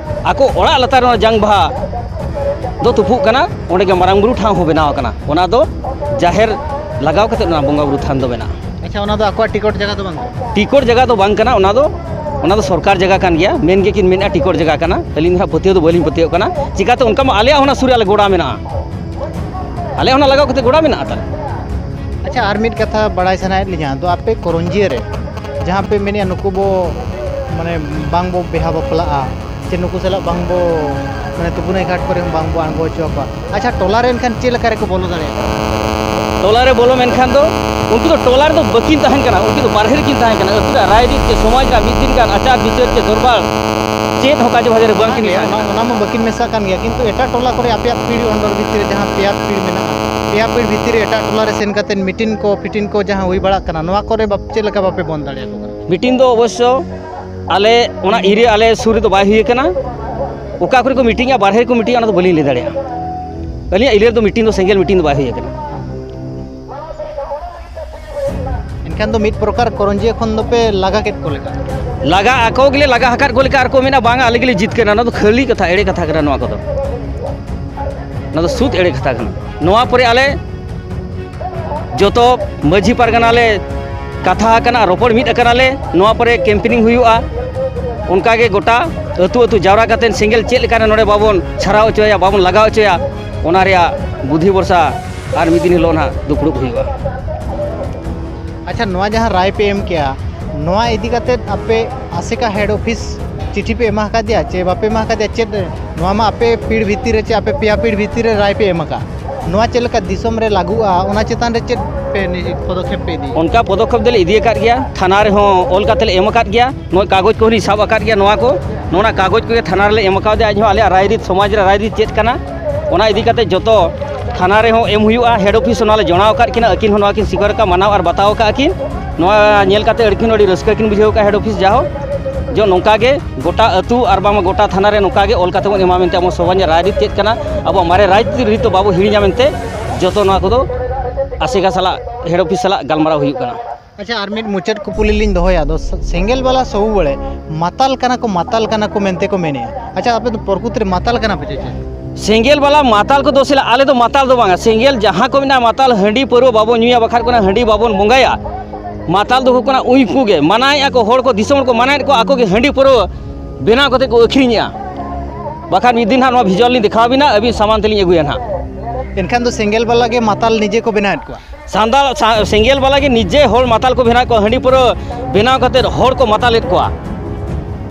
ᱟᱠᱚ ᱚᱲᱟᱜ ᱞᱟᱛᱟᱨ ᱨᱮ ᱚᱱᱟ ᱡᱟᱝ ᱵᱟᱦᱟ ᱫᱚ ᱛᱩᱯᱩᱜ ᱠᱟᱱᱟ, ᱚᱸᱰᱮ ᱜᱮ ᱢᱟᱨᱟᱝ ᱵᱩᱨᱩ ᱴᱷᱟᱶ ᱦᱚᱸ ᱵᱮᱱᱟᱣ ᱟᱠᱟᱱᱟ᱾ ᱚᱱᱟ ᱫᱚ ᱡᱟᱦᱮᱨ ᱞᱟᱜᱟᱣ ᱠᱟᱛᱮᱫ ᱚᱱᱟ ᱵᱚᱸᱜᱟ ᱵᱩᱨᱩ ᱛᱷᱟᱱ ᱫᱚ ᱵᱮᱱᱟᱜᱼᱟ᱾ ᱟᱪᱪᱷᱟ, ᱚᱱᱟ ᱫᱚ ᱟᱠᱚᱣᱟᱜ ᱴᱤᱠᱚᱴ ᱡᱟᱭᱜᱟ ᱫᱚ ᱵᱟᱝ ᱠᱟᱱᱟ? ᱴᱤᱠᱚᱴ ᱡᱟᱭᱜᱟ ᱫᱚ ᱵᱟᱝ ᱠᱟᱱᱟ, ᱚᱱᱟ ᱫᱚ, ᱚᱱᱟ ᱫᱚ ᱥᱚᱨᱠᱟᱨ ᱡᱟᱭᱜᱟ ᱠᱟᱱ ᱜᱮᱭᱟ᱾ ᱢᱮᱱ ᱜᱮᱠᱤᱱ ᱢᱮᱱᱮᱫᱼᱟ ᱴᱤᱠᱚᱴ ᱡᱟᱭᱜᱟ ᱠᱟᱱᱟ, ᱟᱹᱞᱤᱧ ᱫᱚ ᱦᱟᱸᱜ ᱯᱟᱹᱛᱭᱟᱹᱣ ᱫᱚ ᱵᱟᱹᱞᱤᱧ ᱯᱟᱹᱛᱭᱟᱹᱣ ᱠᱟᱱᱟ᱾ ᱪᱤᱠᱟᱹᱛᱮ ᱚᱱᱠᱟ ᱢᱟ ᱟᱞᱮᱭᱟᱜ ᱦᱚᱸ ᱚᱱᱟ ᱥᱩᱨ ᱨᱮ ᱟᱞᱮ ᱜᱚᱲᱟ ᱢᱮᱱᱟᱜᱼᱟ, ᱟᱞᱮ ᱦᱚᱸ ᱚᱱᱟ ᱞᱟᱜᱟᱣ ᱠᱟᱛᱮᱫ ᱜᱚᱲᱟ ᱢᱮᱱᱟᱜᱼᱟ ᱛᱟᱞᱮ᱾ ᱟᱪᱪᱷᱟ, ᱟᱨ ᱢᱤᱫ ᱠᱟᱛᱷᱟ ᱵᱟᱲᱟᱭ ᱥᱟᱱᱟᱭᱮᱫ ᱞᱤᱧᱟ, ᱫᱚ ᱟᱯᱮ ᱠᱚᱨᱚᱧᱡᱤᱭᱟᱹ ᱨᱮ ᱡᱟᱦᱟᱸ ᱯᱮ ᱢᱮᱱᱮᱫᱼᱟ ᱱᱩᱠᱩ ᱵᱚ, ᱢᱟᱱᱮ, ᱵᱟᱝ ᱵᱚ ᱵᱤᱦᱟ ᱵᱟᱯᱞᱟᱜᱼᱟ, ᱪᱮ ᱱᱩᱠᱩ ᱥᱟᱞᱟᱜ ᱵᱟᱝ ᱵᱚ, ᱢᱟᱱᱮ, ᱛᱩᱯᱩᱱᱟᱹᱭ ᱜᱷᱟᱴ ᱠᱚᱨᱮ ᱦᱚᱸ ᱵᱟᱝ ᱵᱚ ᱟᱬᱜᱚ ᱦᱚᱪᱚ ᱟᱠᱚᱣᱟ᱾ ᱟᱪᱪᱷᱟ, ᱴᱚᱞᱟ ᱨᱮ ᱮᱱᱠᱷᱟᱱ ᱪᱮᱫ ᱞᱮᱠᱟ ᱨᱮᱠᱚ ᱵᱚᱞᱚ ᱫᱟᱲᱮᱭᱟᱜᱼᱟ? ᱴᱚᱞᱟ ᱨᱮ ᱵᱚᱞᱚ ᱢᱮᱱᱠᱷᱟᱱ ᱫᱚ ᱩᱱᱠᱩ ᱫᱚ ᱴᱚᱞᱟ ᱨᱮᱫᱚ ᱵᱟᱹᱠᱤᱱ ᱛᱟᱦᱮᱱ ᱠᱟᱱᱟ, ᱩᱱᱠᱩ ᱫᱚ ᱵᱟᱨᱦᱮ ᱨᱮᱠᱤᱱ ᱛᱟᱦᱮᱱ ᱠᱟᱱᱟ᱾ ᱟᱹᱛᱩ ᱨᱮᱭᱟᱜ ᱨᱟᱭᱨᱤᱛ ᱪᱮ ᱥᱚᱢᱟᱡᱽ ᱨᱮᱭᱟᱜ ᱢᱤᱫ ᱫᱤᱱ ᱜᱟᱱ ᱟᱪᱟᱨ ᱵᱤᱪᱟᱹᱨ ᱪᱮ ᱫᱚᱨᱵᱟᱨ ᱪᱮᱫ ᱦᱚᱸ ᱠᱟᱡᱮ ᱵᱷᱟᱡᱮ ᱨᱮ ᱵᱟᱝᱠᱤᱱ ᱚᱱᱟ, ᱢᱮᱥᱟᱜ ᱚᱱᱟ, ᱠᱟᱱᱟ᱾ ᱚᱱᱟ ᱢᱟ ᱵᱟᱹᱠᱤᱱ ᱢᱮᱥᱟᱜ ᱠᱟᱱ ᱜᱮᱭᱟ, ᱠᱤᱱᱛᱩ ᱮᱴᱟᱜ ᱴᱚᱞᱟ ᱠᱚᱨᱮ ᱟᱯᱮᱭᱟᱜ ᱯᱤᱲ ᱚᱱᱰᱚᱨ ᱵᱷᱤᱛᱤᱨ ᱨᱮ ᱡᱟᱦᱟᱸ ᱯᱮᱭᱟ ᱯᱤᱲ ᱢᱮᱱᱟᱜᱼᱟ, ᱯᱮᱭᱟ ᱯᱤᱲ ᱵᱷᱤᱛᱤᱨ ᱨᱮ ᱮᱴᱟᱜ ᱴᱚᱞᱟ ᱨᱮ ᱥᱮᱱ ᱠᱟᱛᱮ ᱢᱤᱴᱤᱝ ᱠᱚ ᱯᱷᱤᱴᱤᱝ ᱠᱚ ᱡᱟᱦᱟᱸ ᱦᱩᱭ ᱵᱟᱲᱟᱜ ᱠᱟᱱᱟ, ᱱᱚᱣᱟ ᱠᱚᱨᱮ ᱵᱟᱯ-, ᱪᱮᱫ ᱞᱮᱠᱟ ᱵᱟᱯᱮ ᱵᱚᱱᱫ ᱫᱟᱲᱮᱭᱟᱠᱚ ᱠᱟᱱᱟ? ᱢᱤᱴᱤᱝ ᱫᱚ ᱚᱵᱚᱥᱥᱚ ᱟᱞᱮ ᱚᱱᱟ ᱮᱨᱤᱭᱟ ᱟᱞᱮ ᱥᱩᱨ ᱨᱮᱫᱚ ᱵᱟᱭ ᱦᱩᱭ ᱟᱠᱟᱱᱟ᱾ ᱚᱠᱟ ᱠᱚᱨᱮ ᱠᱚ ᱢᱤᱴᱤᱝᱟ, ᱵᱟᱨᱦᱮ ᱨᱮᱠᱚ ᱢᱤᱴᱤᱝᱟ, ᱚᱱᱟ ᱫᱚ ᱵᱟᱹᱞᱤᱧ ᱞᱟᱹᱭ ᱫᱟᱲᱮᱭᱟᱜᱼᱟ᱾ ᱟᱹᱞᱤᱧᱟᱜ ᱮᱨᱤᱭᱟ ᱨᱮᱫᱚ ᱢᱤᱴᱤᱝ ᱫᱚ, ᱥᱮᱸᱜᱮᱞ ᱢᱤᱴᱤᱝ ᱫᱚ ᱵᱟᱭ ᱦᱩᱭ ᱟᱠᱟᱱᱟ᱾ ᱮᱱᱠᱷᱟᱱ ᱫᱚ ᱢᱤᱫ ᱯᱨᱚᱠᱟᱨ ᱠᱚᱨᱚᱧᱡᱤᱭᱟᱹ ᱠᱷᱚᱱ ᱫᱚᱯᱮ ᱞᱟᱜᱟ ᱠᱮᱫ ᱠᱚ ᱞᱮᱠᱟ? ᱞᱟᱜᱟ ᱟᱠᱚ ᱜᱮᱞᱮ ᱞᱟᱜᱟ ᱟᱠᱟᱫ ᱠᱚ ᱞᱮᱠᱟ, ᱟᱨ ᱠᱚ ᱢᱮᱱᱟ, "ᱵᱟᱝᱟ, ᱟᱞᱮ ᱜᱮᱞᱮ ᱡᱤᱛᱠᱟᱹᱨ ᱮᱱᱟ᱾" ᱱᱚᱣᱟ ᱫᱚ ᱠᱷᱟᱹᱞᱤ ᱠᱟᱛᱷᱟ, ᱮᱲᱮ ᱠᱟᱛᱷᱟ ᱠᱟᱱᱟ ᱱᱚᱣᱟ ᱠᱚᱫᱚ᱾ ᱱᱚᱣᱟ ᱫᱚ ᱥᱩᱫᱽ ᱮᱲᱮ ᱠᱟᱛᱷᱟ ᱠᱟᱱᱟ᱾ ᱱᱚᱣᱟ ᱯᱚᱨᱮ ᱟᱞᱮ ᱡᱚᱛᱚ ᱢᱟᱹᱡᱷᱤ ᱯᱟᱨᱜᱟᱱᱟ ᱞᱮ ᱠᱟᱛᱷᱟ ᱟᱠᱟᱱᱟ, ᱨᱚᱯᱚᱲ ᱢᱤᱫ ᱟᱠᱟᱱᱟᱞᱮ, ᱱᱚᱣᱟ ᱯᱚᱨᱮ ᱠᱮᱢᱯᱮᱱᱤᱝ ᱦᱩᱭᱩᱜᱼᱟ᱾ ᱚᱱᱠᱟᱜᱮ ᱜᱚᱴᱟ ᱟᱹᱛᱩ ᱟᱹᱛᱩ ᱡᱟᱣᱨᱟ ᱠᱟᱛᱮ ᱥᱮᱸᱜᱮᱞ ᱪᱮᱫ ᱞᱮᱠᱟᱨᱮ ᱱᱚᱰᱮ ᱵᱟᱵᱚᱱ ᱪᱷᱟᱨᱟᱣ ᱦᱚᱪᱚᱭᱟ, ᱵᱟᱵᱚᱱ ᱞᱟᱜᱟᱣ ᱦᱚᱪᱚᱭᱟ, ᱚᱱᱟ ᱨᱮᱭᱟᱜ ᱵᱩᱫᱷᱤ ᱵᱷᱚᱨᱥᱟ ᱟᱨ ᱢᱤᱫ ᱫᱤᱱ ᱦᱤᱞᱳᱜ ᱱᱟᱦᱟᱜ ᱫᱩᱯᱲᱩᱵ ᱦᱩᱭᱩᱜᱼᱟ᱾ ᱟᱪᱪᱷᱟ, ᱱᱚᱣᱟ ᱡᱟᱦᱟᱸ ᱨᱟᱭ ᱯᱮ ᱮᱢ ᱠᱮᱜᱼᱟ, ᱱᱚᱣᱟ ᱤᱫᱤ ᱠᱟᱛᱮ ᱟᱯᱮ ᱟᱥᱮᱠᱟ ᱦᱮᱰ ᱚᱯᱷᱤᱥ ᱪᱤᱴᱷᱤ ᱯᱮ ᱮᱢᱟ ᱟᱠᱟᱫᱮᱭᱟ ᱪᱮ ᱵᱟᱯᱮ ᱮᱢᱟ ᱟᱠᱟᱫᱮᱭᱟ? ᱪᱮᱫ ᱱᱚᱣᱟ ᱢᱟ ᱟᱯᱮ ᱯᱤᱲ ᱵᱷᱤᱛᱤᱨ ᱨᱮ ᱪᱮ ᱟᱯᱮ ᱯᱮᱭᱟ ᱯᱤᱲ ᱵᱷᱤᱛᱤᱨ ᱨᱮ ᱨᱟᱭ ᱯᱮ ᱮᱢ ᱟᱠᱟᱫ, ᱱᱚᱣᱟ ᱪᱮᱫ ᱞᱮᱠᱟ ᱫᱤᱥᱚᱢ ᱨᱮ ᱞᱟᱹᱜᱩᱜᱼᱟ, ᱚᱱᱟ ᱪᱮᱛᱟᱱ ᱨᱮ ᱪᱮᱫ ᱯᱮ ᱱᱤ- ᱯᱚᱫᱚᱠᱷᱮᱯ ᱯᱮ ᱤᱫᱤᱭᱟ? ᱚᱱᱠᱟ ᱯᱚᱫᱚᱠᱷᱮᱯ ᱫᱚᱞᱮ ᱤᱫᱤ ᱟᱠᱟᱫ ᱜᱮᱭᱟ, ᱛᱷᱟᱱᱟ ᱨᱮᱦᱚᱸ ᱚᱞ ᱠᱟᱛᱮ ᱞᱮ ᱮᱢ ᱟᱠᱟᱫ ᱜᱮᱭᱟ, ᱱᱚᱜᱼᱚᱭ ᱠᱟᱜᱚᱡᱽ ᱠᱚᱦᱚᱸ ᱞᱤᱧ ᱥᱟᱵ ᱟᱠᱟᱫ ᱜᱮᱭᱟ᱾ ᱱᱚᱣᱟ ᱠᱚ ᱱᱚᱜᱼᱚ ᱱᱟ ᱠᱟᱜᱚᱡᱽ ᱠᱚᱜᱮ ᱛᱷᱟᱱᱟ ᱨᱮᱞᱮ ᱮᱢ ᱟᱠᱟᱫᱮᱭᱟ, ᱟᱡ ᱦᱚᱸ ᱟᱞᱮᱭᱟᱜ ᱨᱟᱭᱨᱤᱛ, ᱥᱚᱢᱟᱡᱽ ᱨᱮ ᱨᱟᱭᱨᱤᱛ ᱪᱮᱫ ᱠᱟᱱᱟ, ᱚᱱᱟ ᱤᱫᱤ ᱠᱟᱛᱮ ᱡᱚᱛᱚ ᱛᱷᱟᱱᱟ ᱨᱮᱦᱚᱸ ᱮᱢ ᱦᱩᱭᱩᱜᱼᱟ᱾ ᱦᱮᱰ ᱚᱯᱷᱤᱥ ᱚᱱᱟ ᱞᱮ ᱡᱚᱱᱟᱣ ᱟᱠᱟᱫ ᱠᱤᱱᱟ, ᱟᱹᱠᱤᱱ ᱦᱚᱸ ᱱᱚᱣᱟ ᱠᱤᱱ ᱥᱤᱠᱟᱨ ᱟᱠᱟᱫ, ᱢᱟᱱᱟᱣ ᱟᱨ ᱵᱟᱛᱟᱣ ᱟᱠᱟᱫ ᱠᱤᱱ᱾ ᱱᱚᱣᱟ ᱧᱮᱞ ᱠᱟᱛᱮ ᱟᱹᱠᱤᱱ ᱦᱚᱸ ᱟᱹᱰᱤ ᱨᱟᱹᱥᱠᱟᱹ ᱠᱤᱱ ᱵᱩᱡᱷᱟᱹᱣ ᱟᱠᱟᱫ ᱦᱮᱰ ᱚᱯᱷᱤᱥ ᱡᱟᱦᱳ᱾ ᱡᱚ ᱱᱚᱝᱠᱟ ᱜᱮ ᱜᱚᱴᱟ ᱟᱹᱛᱩ ᱟᱨ ᱵᱟᱝ ᱜᱚᱴᱟ ᱛᱷᱟᱱᱟ ᱨᱮ ᱱᱚᱝᱠᱟ ᱜᱮ ᱚᱞ ᱠᱟᱛᱮ ᱵᱚᱱ ᱮᱢᱟ ᱢᱮᱱᱛᱮ, ᱟᱵᱚ ᱥᱚᱢᱟᱡᱽ ᱨᱮᱱᱟᱜ ᱨᱟᱭᱨᱤᱛ ᱪᱮᱫ ᱠᱟᱱᱟ, ᱟᱵᱚᱣᱟᱜ ᱢᱟᱨᱮ ᱨᱟᱭᱨᱤᱛ ᱫᱚ ᱵᱟᱵᱚ ᱦᱤᱲᱤᱧᱟ ᱢᱮᱱᱛᱮ ᱡᱚᱛᱚ ᱱᱚᱣᱟ ᱠᱚᱫᱚ ᱟᱥᱮᱠᱟ ᱥᱟᱞᱟᱜ, ᱦᱮᱰ ᱚᱯᱷᱤᱥ ᱥᱟᱞᱟᱜ ᱜᱟᱞᱢᱟᱨᱟᱣ ᱦᱩᱭᱩᱜ ᱠᱟᱱᱟ᱾ ᱟᱪᱪᱷᱟ, ᱟᱨ ᱢᱤᱫ ᱢᱩᱪᱟᱹᱫ ᱠᱩᱯᱩᱞᱤ ᱞᱤᱧ ᱫᱚᱦᱚᱭᱟ᱾ ᱟᱫᱚ ᱥᱮ- ᱥᱮᱸᱜᱮᱞ ᱵᱟᱞᱟ ᱥᱚᱵᱩ ᱵᱮᱲᱮ ᱢᱟᱛᱟᱞ ᱠᱟᱱᱟ ᱠᱚ, ᱢᱟᱛᱟᱞ ᱠᱟᱱᱟ ᱠᱚ ᱢᱮᱱᱛᱮ ᱠᱚ ᱢᱮᱱᱮᱜᱼᱟ᱾ ᱟᱪᱪᱷᱟ, ᱟᱯᱮ ᱫᱚ ᱯᱨᱚᱠᱨᱤᱛ ᱨᱮ ᱢᱟᱛᱟᱞ ᱠᱟᱱᱟ ᱯᱮ ᱪᱮ ᱪᱮᱫ? ᱥᱮᱸᱜᱮᱞ ᱵᱟᱞᱟ ᱢᱟᱛᱟᱞ ᱠᱚᱫᱚ ᱥᱮ ᱟᱞᱮ ᱫᱚ ᱢᱟᱛᱟᱞ ᱫᱚ ᱵᱟᱝᱟ᱾ ᱥᱮᱸᱜᱮᱞ ᱡᱟᱦᱟᱸ ᱠᱚ ᱢᱮᱱᱟᱜᱼᱟ, ᱢᱟᱛᱟᱞ ᱦᱟᱺᱰᱤ ᱯᱟᱹᱨᱣᱟᱹ ᱵᱟᱵᱚᱱ ᱧᱩᱭᱟ, ᱵᱟᱠᱷᱟᱱ ᱠᱚ ᱦᱟᱺᱰᱤ ᱵᱟᱵᱚᱱ ᱵᱚᱸᱜᱟᱭᱟ᱾ ᱢᱟᱛᱟᱞ ᱫᱚ ᱦᱩᱭᱩᱜ ᱠᱟᱱᱟ ᱩᱱᱠᱩ ᱜᱮ, ᱢᱟᱱᱟᱭᱮᱫᱼᱟ ᱠᱚ ᱦᱚᱲ ᱠᱚ, ᱫᱤᱥᱚᱢ ᱦᱚᱲ ᱠᱚ ᱢᱟᱱᱟᱭᱮᱫ ᱠᱚᱣᱟ, ᱟᱠᱚ ᱜᱮ ᱦᱟᱺᱰᱤ ᱯᱟᱹᱨᱣᱟᱹ ᱵᱮᱱᱟᱣ ᱠᱟᱛᱮ ᱠᱚ ᱟᱹᱠᱷᱨᱤᱧᱮᱜᱼᱟ᱾ ᱵᱟᱠᱷᱟᱱ ᱢᱤᱫ ᱫᱤᱱ ᱦᱟᱸᱜ ᱱᱚᱣᱟ ᱵᱷᱤᱡᱩᱣᱟᱞ ᱞᱤᱧ ᱫᱮᱠᱷᱟᱣ ᱟᱵᱤᱱᱟ, ᱟᱹᱵᱤᱱ ᱥᱟᱢᱟᱝ ᱛᱮᱞᱤᱧ ᱟᱹᱜᱩᱭᱟ ᱱᱟᱦᱟᱜ᱾ ᱮᱱᱠᱷᱟᱱ ᱫᱚ ᱥᱮᱸᱜᱮᱞ ᱵᱟᱞᱟ ᱜᱮ ᱢᱟᱛᱟᱞ ᱱᱤᱡᱮ ᱠᱚ ᱵᱮᱱᱟᱣᱮᱫ ᱠᱚᱣᱟ᱾ ᱥᱟᱱᱫᱟᱞ ᱥᱟ- ᱥᱮᱸᱜᱮᱞ ᱵᱟᱞᱟ ᱜᱮ ᱱᱤᱡᱮ ᱦᱚᱲ ᱢᱟᱛᱟᱞ ᱠᱚ ᱵᱮᱱᱟᱣᱮᱫ ᱠᱚᱣᱟ, ᱦᱟᱺᱰᱤ ᱯᱟᱹᱨᱣᱟᱹ ᱵᱮᱱᱟᱣ ᱠᱟᱛᱮ ᱦᱚᱲ ᱠᱚ ᱢᱟᱛᱟᱞᱮᱫ ᱠᱚᱣᱟ᱾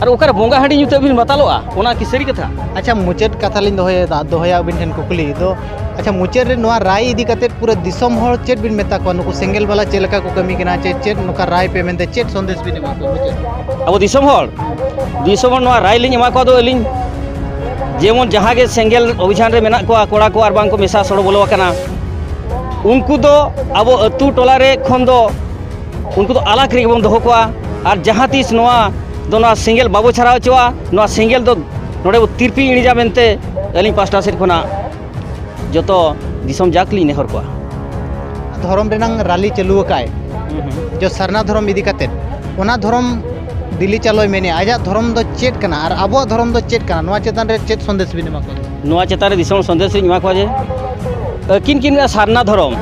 ᱟᱨ ᱚᱠᱟᱨᱮ ᱵᱚᱸᱜᱟ ᱦᱟᱺᱰᱤ ᱧᱩ ᱛᱮ ᱟᱹᱵᱤᱱ ᱢᱟᱛᱟᱞᱚᱜᱼᱟ? ᱚᱱᱟ ᱠᱤ ᱥᱟᱹᱨᱤ ᱠᱟᱛᱷᱟ? ᱟᱪᱪᱷᱟ, ᱢᱩᱪᱟᱹᱫ ᱠᱟᱛᱷᱟ ᱞᱤᱧ ᱫᱚᱦᱚᱭᱮᱫᱟ, ᱫᱚᱦᱚᱭᱟ ᱟᱹᱵᱤᱱ ᱴᱷᱮᱱ ᱠᱩᱠᱞᱤ ᱫᱚ᱾ ᱟᱪᱪᱷᱟ, ᱢᱩᱪᱟᱹᱫ ᱨᱮ ᱱᱚᱣᱟ ᱨᱟᱭ ᱤᱫᱤ ᱠᱟᱛᱮ ᱯᱩᱨᱟᱹ ᱫᱤᱥᱚᱢ ᱦᱚᱲ ᱪᱮᱫ ᱵᱤᱱ ᱢᱮᱛᱟ ᱠᱚᱣᱟ? ᱱᱩᱠᱩ ᱥᱮᱸᱜᱮᱞ ᱵᱟᱞᱟ ᱪᱮᱫ ᱞᱮᱠᱟ ᱠᱚ ᱠᱟᱹᱢᱤ ᱠᱟᱱᱟ, ᱪᱮ ᱪᱮᱫ ᱱᱚᱝᱠᱟ ᱨᱟᱭ ᱯᱮ ᱢᱮᱱᱛᱮ ᱪᱮᱫ ᱥᱚᱱᱫᱮᱥ ᱵᱤᱱ ᱮᱢᱟ ᱠᱚᱣᱟ ᱢᱩᱪᱟᱹᱫ? ᱟᱵᱚ ᱫᱤᱥᱚᱢ ᱦᱚᱲ, ᱫᱤᱥᱚᱢ ᱦᱚᱲ ᱱᱚᱣᱟ ᱨᱟᱭ ᱞᱤᱧ ᱮᱢᱟ ᱠᱚᱣᱟ ᱫᱚ ᱟᱹᱞᱤᱧ, ᱡᱮᱢᱚᱱ ᱡᱟᱦᱟᱸ ᱜᱮ ᱥᱮᱸᱜᱮᱞ ᱚᱵᱷᱤᱡᱟᱱ ᱨᱮ ᱢᱮᱱᱟᱜ ᱠᱚᱣᱟ, ᱠᱚᱲᱟ ᱠᱚ ᱟᱨ ᱵᱟᱝ ᱠᱚ ᱢᱮᱥᱟ ᱥᱚᱲᱚ ᱵᱚᱞᱚ ᱟᱠᱟᱱᱟ, ᱩᱱᱠᱩ ᱫᱚ ᱟᱵᱚ ᱟᱹᱛᱩ ᱴᱚᱞᱟ ᱨᱮ ᱠᱷᱚᱱ ᱫᱚ ᱩᱱᱠᱩ ᱫᱚ ᱟᱞᱟᱜᱽ ᱨᱮᱜᱮ ᱵᱚᱱ ᱫᱚᱦᱚ ᱠᱚᱣᱟ᱾ ᱟᱨ ᱡᱟᱦᱟᱸ ᱛᱤᱥ ᱱᱚᱣᱟ ᱫᱚ, ᱱᱚᱣᱟ ᱥᱮᱸᱜᱮᱞ ᱵᱟᱵᱚ ᱪᱷᱟᱨᱟᱣ ᱦᱚᱪᱚᱣᱟᱜᱼᱟ, ᱱᱚᱣᱟ ᱥᱮᱸᱜᱮᱞ ᱫᱚ ᱱᱚᱰᱮ ᱵᱚ ᱛᱤᱨᱯᱤ ᱤᱬᱤᱡᱟ ᱢᱮᱱᱛᱮ ᱟᱹᱞᱤᱧ ᱯᱟᱥᱴᱟ ᱥᱮᱫ ᱠᱷᱚᱱᱟᱜ ᱡᱚᱛᱚ ᱫᱤᱥᱚᱢ ᱡᱟᱠ ᱞᱤᱧ ᱱᱮᱦᱚᱨ ᱠᱚᱣᱟ᱾ ᱫᱷᱚᱨᱚᱢ ᱨᱮᱱᱟᱝ ᱨᱟᱞᱤ ᱪᱟᱹᱞᱩ ᱟᱠᱟᱫ, ᱡᱚ ᱥᱟᱨᱱᱟ ᱫᱷᱚᱨᱚᱢ ᱤᱫᱤ ᱠᱟᱛᱮᱫ, ᱚᱱᱟ ᱫᱷᱚᱨᱚᱢ ᱫᱤᱞᱤ ᱪᱟᱞᱚᱭ ᱢᱮᱱᱮᱜᱼᱟ, ᱟᱡᱟᱜ ᱫᱷᱚᱨᱚᱢ ᱫᱚ ᱪᱮᱫ ᱠᱟᱱᱟ ᱟᱨ ᱟᱵᱚᱣᱟᱜ ᱫᱷᱚᱨᱚᱢ ᱫᱚ ᱪᱮᱫ ᱠᱟᱱᱟ, ᱱᱚᱣᱟ ᱪᱮᱛᱟᱱ ᱨᱮ ᱪᱮᱫ ᱥᱚᱱᱫᱮᱥ ᱵᱤᱱ ᱮᱢᱟ ᱠᱚᱣᱟ? ᱱᱚᱣᱟ ᱪᱮᱛᱟᱱ ᱨᱮ ᱫᱤᱥᱚᱢ ᱥᱚᱱᱫᱮᱥ ᱞᱤᱧ ᱮᱢᱟ ᱠᱚᱣᱟ ᱡᱮ, ᱟᱹᱠᱤᱱ ᱠᱤᱱ ᱢᱮᱱᱟ ᱥᱟᱨᱱᱟ ᱫᱷᱚᱨᱚᱢ,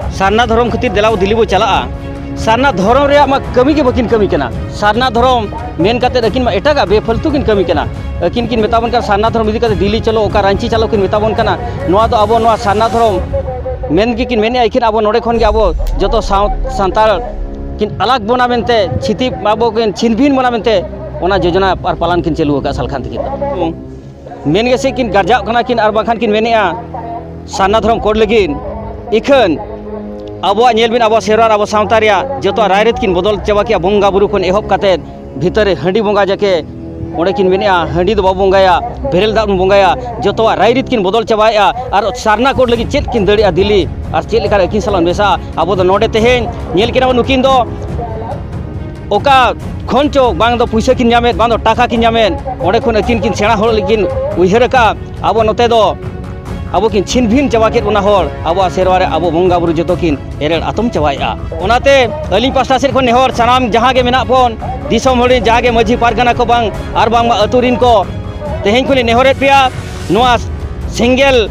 ᱥᱟᱨᱱᱟ ᱫᱷᱚᱨᱚᱢ ᱠᱷᱟᱹᱛᱤᱨ ᱫᱮᱞᱟ ᱵᱚ ᱫᱤᱞᱤ ᱵᱚ ᱪᱟᱞᱟᱜᱼᱟ᱾ ᱥᱟᱨᱱᱟ ᱫᱷᱚᱨᱚᱢ ᱨᱮᱭᱟᱜ ᱢᱟ ᱠᱟᱹᱢᱤ ᱜᱮ ᱵᱟᱹᱠᱤᱱ ᱠᱟᱹᱢᱤ ᱠᱟᱱᱟ᱾ ᱥᱟᱨᱱᱟ ᱫᱷᱚᱨᱚᱢ ᱢᱮᱱ ᱠᱟᱛᱮᱫ ᱟᱹᱠᱤᱱ ᱢᱟ ᱮᱴᱟᱜᱟᱜ ᱵᱮᱯᱷᱟᱞᱛᱩ ᱠᱤᱱ ᱠᱟᱹᱢᱤ ᱠᱟᱱᱟ᱾ ᱟᱹᱠᱤᱱ ᱠᱤᱱ ᱢᱮᱛᱟ ᱵᱚᱱ ᱠᱟᱱᱟ, ᱥᱟᱨᱱᱟ ᱫᱷᱚᱨᱚᱢ ᱤᱫᱤ ᱠᱟᱛᱮ ᱫᱤᱞᱞᱤ ᱪᱚᱞᱚ, ᱚᱠᱟ ᱨᱟᱺᱪᱤ ᱪᱟᱞᱚ ᱠᱤᱱ ᱢᱮᱛᱟ ᱵᱚᱱ ᱠᱟᱱᱟ᱾ ᱱᱚᱣᱟ ᱫᱚ ᱟᱵᱚ ᱱᱚᱣᱟ ᱥᱟᱨᱱᱟ ᱫᱷᱚᱨᱚᱢ ᱢᱮᱱ ᱜᱮᱠᱤᱱ ᱢᱮᱱᱮᱫᱼᱟ, ᱮᱠᱷᱮᱱ ᱟᱵᱚ ᱱᱚᱰᱮ ᱠᱷᱚᱱ ᱜᱮ ᱟᱵᱚ ᱡᱚᱛᱚ ᱥᱟᱶ ᱥᱟᱱᱛᱟᱲ ᱠᱤᱱ ᱟᱞᱟᱜᱽ ᱵᱚᱱᱟ ᱢᱮᱱᱛᱮ, ᱪᱷᱤᱛᱤ ᱟᱵᱚ ᱠᱤᱱ ᱪᱷᱤᱱᱵᱷᱤᱱ ᱵᱚᱱᱟ ᱢᱮᱱᱛᱮ ᱚᱱᱟ ᱡᱳᱡᱚᱱᱟ ᱟᱨ ᱯᱟᱞᱟᱱ ᱠᱤᱱ ᱪᱟᱹᱞᱩ ᱟᱠᱟᱫ ᱥᱟᱞᱠᱷᱟᱱ ᱛᱟᱹᱠᱤᱱ ᱫᱚ᱾ ᱢᱮᱱ ᱜᱮᱥᱮ ᱠᱤᱱ ᱜᱟᱨᱡᱟᱜ ᱠᱟᱱᱟ ᱠᱤᱱ ᱟᱨ ᱵᱟᱝᱠᱷᱟᱱ ᱠᱤᱱ ᱢᱮᱱᱮᱫᱼᱟ ᱥᱟᱨᱱᱟ ᱫᱷᱚᱨᱚᱢ ᱠᱳᱰ ᱞᱟᱹᱜᱤᱫ᱾ ᱤᱠᱷᱟᱹᱱ ᱟᱵᱚᱣᱟᱜ ᱧᱮᱞ ᱵᱤᱱ, ᱟᱵᱚ ᱥᱮᱨᱣᱟ ᱟᱨ ᱟᱵᱚ ᱥᱟᱶᱛᱟ ᱨᱮᱭᱟᱜ ᱡᱚᱛᱚᱣᱟᱜ ᱨᱟᱭᱨᱤᱛ ᱠᱤᱱ ᱵᱚᱫᱚᱞ ᱪᱟᱵᱟ ᱠᱮᱜᱼᱟ᱾ ᱵᱚᱸᱜᱟ ᱵᱩᱨᱩ ᱠᱷᱚᱱ ᱮᱦᱚᱵ ᱠᱟᱛᱮᱫ ᱵᱷᱤᱛᱟᱹᱨ ᱨᱮ ᱦᱟᱺᱰᱤ ᱵᱚᱸᱜᱟ ᱡᱟᱠᱮ ᱚᱸᱰᱮ ᱠᱤᱱ ᱢᱮᱱᱮᱫᱼᱟ, ᱦᱟᱺᱰᱤ ᱫᱚ ᱵᱟᱵᱚ ᱵᱚᱸᱜᱟᱭᱟ, ᱵᱮᱨᱮᱞ ᱫᱟᱜ ᱵᱚᱱ ᱵᱚᱸᱜᱟᱭᱟ᱾ ᱡᱚᱛᱚᱣᱟᱜ ᱨᱟᱭᱨᱤᱛ ᱠᱤᱱ ᱵᱚᱫᱚᱞ ᱪᱟᱵᱟᱭᱮᱫᱼᱟ᱾ ᱟᱨ ᱥᱟᱨᱱᱟ ᱠᱳᱰ ᱞᱟᱹᱜᱤᱫ ᱪᱮᱫ ᱠᱤᱱ ᱫᱟᱹᱲᱮᱜᱼᱟ ᱫᱤᱞᱞᱤ, ᱟᱨ ᱪᱮᱫ ᱞᱮᱠᱟᱨᱮ ᱟᱹᱠᱤᱱ ᱥᱟᱞᱟᱜ ᱢᱮᱥᱟᱜᱼᱟ? ᱟᱵᱚ ᱫᱚ ᱱᱚᱰᱮ ᱛᱮᱦᱮᱧ ᱧᱮᱞ ᱠᱤᱱᱟ ᱵᱚᱱ, ᱱᱩᱠᱤᱱ ᱫᱚ ᱚᱠᱟ ᱠᱷᱚᱱ ᱪᱚ ᱵᱟᱝ ᱫᱚ ᱯᱩᱭᱥᱟᱹ ᱠᱤᱱ ᱧᱟᱢᱮᱫ, ᱵᱟᱝ ᱫᱚ ᱴᱟᱠᱟ ᱠᱤᱱ ᱧᱟᱢᱮᱫ, ᱚᱸᱰᱮ ᱠᱷᱚᱱ ᱟᱹᱠᱤᱱ ᱠᱤᱱ ᱥᱮᱬᱟ ᱦᱚᱲ ᱞᱟᱹᱜᱤᱫ ᱠᱤᱱ ᱩᱭᱦᱟᱹᱨ ᱟᱠᱟᱫᱼᱟ᱾ ᱟᱵᱚ ᱱᱚᱛᱮ ᱫᱚ ᱟᱵᱚ ᱠᱤᱱ ᱪᱷᱤᱱ ᱵᱷᱤᱱ ᱪᱟᱵᱟ ᱠᱮᱫ ᱵᱚᱱᱟ ᱦᱚᱲ, ᱟᱵᱚᱣᱟᱜ ᱥᱮᱨᱣᱟ ᱨᱮ ᱟᱵᱚ ᱵᱚᱸᱜᱟ ᱵᱩᱨᱩ ᱡᱚᱛᱚ ᱠᱤᱱ ᱮᱨᱮᱲ ᱟᱛᱚᱢ ᱪᱟᱵᱟᱭᱮᱫᱼᱟ᱾ ᱚᱱᱟᱛᱮ ᱟᱹᱞᱤᱧ ᱯᱟᱥᱴᱟ ᱥᱮᱫ ᱠᱷᱚᱱ ᱱᱮᱦᱚᱨ, ᱥᱟᱱᱟᱢ ᱡᱟᱦᱟᱸ ᱜᱮ ᱢᱮᱱᱟᱜ ᱵᱚᱱ, ᱫᱤᱥᱚᱢ ᱦᱚᱲ ᱨᱮᱱ ᱡᱟᱦᱟᱸ ᱜᱮ ᱢᱟᱹᱡᱷᱤ ᱯᱟᱨᱜᱟᱱᱟ ᱠᱚ ᱵᱟᱝ, ᱟᱨ ᱵᱟᱝᱢᱟ ᱟᱹᱛᱩ ᱨᱤᱱ ᱠᱚ, ᱛᱮᱦᱮᱧ ᱠᱷᱚᱱ ᱞᱤᱧ ᱱᱮᱦᱚᱨᱮᱫ ᱯᱮᱭᱟ, ᱱᱚᱣᱟ ᱥᱮᱸᱜᱮᱞ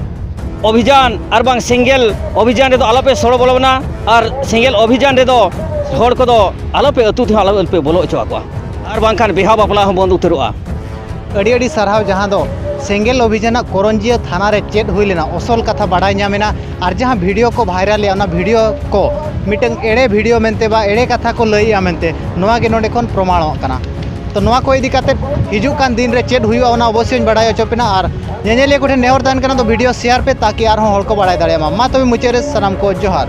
ᱚᱵᱷᱤᱡᱟᱱ ᱟᱨ ᱵᱟᱝ ᱥᱮᱸᱜᱮᱞ ᱚᱵᱷᱤᱡᱟᱱ ᱨᱮᱫᱚ ᱟᱞᱚᱯᱮ ᱥᱚᱲᱚ ᱵᱚᱞᱚᱱᱟ, ᱟᱨ ᱥᱮᱸᱜᱮᱞ ᱚᱵᱷᱤᱡᱟᱱ ᱨᱮᱫᱚ ᱦᱚᱲ ᱠᱚᱫᱚ ᱟᱞᱚᱯᱮ ᱟᱹᱛᱩ ᱛᱮᱦᱚᱸ ᱟᱞᱚᱯᱮ ᱵᱚᱞᱚ ᱦᱚᱪᱚ ᱟᱠᱚᱣᱟ, ᱟᱨ ᱵᱟᱝᱠᱷᱟᱱ ᱵᱤᱦᱟ ᱵᱟᱯᱞᱟ ᱦᱚᱸ ᱵᱚᱱᱫ ᱩᱛᱟᱹᱨᱚᱜᱼᱟ᱾ ᱟᱹᱰᱤ ᱟᱹᱰᱤ ᱥᱟᱨᱦᱟᱣ, ᱡᱟᱦᱟᱸ ᱫᱚ ᱥᱮᱸᱜᱮᱞ ᱚᱵᱷᱤᱡᱟᱱᱟᱜ ᱠᱚᱨᱚᱧᱡᱤᱭᱟᱹ ᱛᱷᱟᱱᱟ ᱨᱮ ᱪᱮᱫ ᱦᱩᱭ ᱞᱮᱱᱟ, ᱚᱥᱚᱞ ᱠᱟᱛᱷᱟ ᱵᱟᱰᱟᱭ ᱧᱟᱢ ᱮᱱᱟ᱾ ᱟᱨ ᱡᱟᱦᱟᱸ ᱵᱷᱤᱰᱤᱭᱳ ᱠᱚ ᱵᱷᱟᱭᱨᱟᱞ ᱮᱱᱟ, ᱚᱱᱟ ᱵᱷᱤᱰᱤᱭᱳ ᱠᱚ ᱢᱤᱫᱴᱟᱝ ᱮᱲᱮ ᱵᱷᱤᱰᱤᱭᱳ ᱢᱮᱱᱛᱮ ᱵᱟ ᱮᱲᱮ ᱠᱟᱛᱷᱟ ᱠᱚ ᱞᱟᱹᱭᱮᱜᱼᱟ ᱢᱮᱱᱛᱮ, ᱱᱚᱣᱟ ᱜᱮ ᱱᱚᱰᱮ ᱠᱷᱚᱱ ᱯᱨᱚᱢᱟᱬᱚᱜ ᱠᱟᱱᱟ᱾ ᱛᱚ ᱱᱚᱣᱟ ᱠᱚ ᱤᱫᱤ ᱠᱟᱛᱮ ᱦᱤᱡᱩᱜ ᱠᱟᱱ ᱫᱤᱱ ᱨᱮ ᱪᱮᱫ ᱦᱩᱭᱩᱜᱼᱟ, ᱚᱱᱟ ᱚᱵᱚᱥᱥᱳᱭ ᱵᱟᱰᱟᱭ ᱦᱚᱪᱚ ᱯᱮ ᱱᱟ᱾ ᱟᱨ ᱧᱮᱧᱮᱞᱤᱭᱟᱹ ᱠᱚᱴᱷᱮᱱ ᱱᱮᱦᱚᱨ ᱛᱟᱦᱮᱱ ᱠᱟᱱᱟ, ᱛᱚ ᱵᱷᱤᱰᱤᱭᱳ ᱥᱮᱭᱟᱨ ᱯᱮ, ᱛᱟᱠᱤ ᱟᱨᱦᱚᱸ ᱦᱚᱲ ᱠᱚ ᱵᱟᱲᱟᱭ ᱫᱟᱲᱮᱭᱟᱜ ᱢᱟ᱾ ᱢᱟ ᱛᱚᱵᱮ ᱢᱩᱪᱟᱹᱫ ᱨᱮ ᱥᱟᱱᱟᱢ ᱠᱚ ᱡᱚᱦᱟᱨ᱾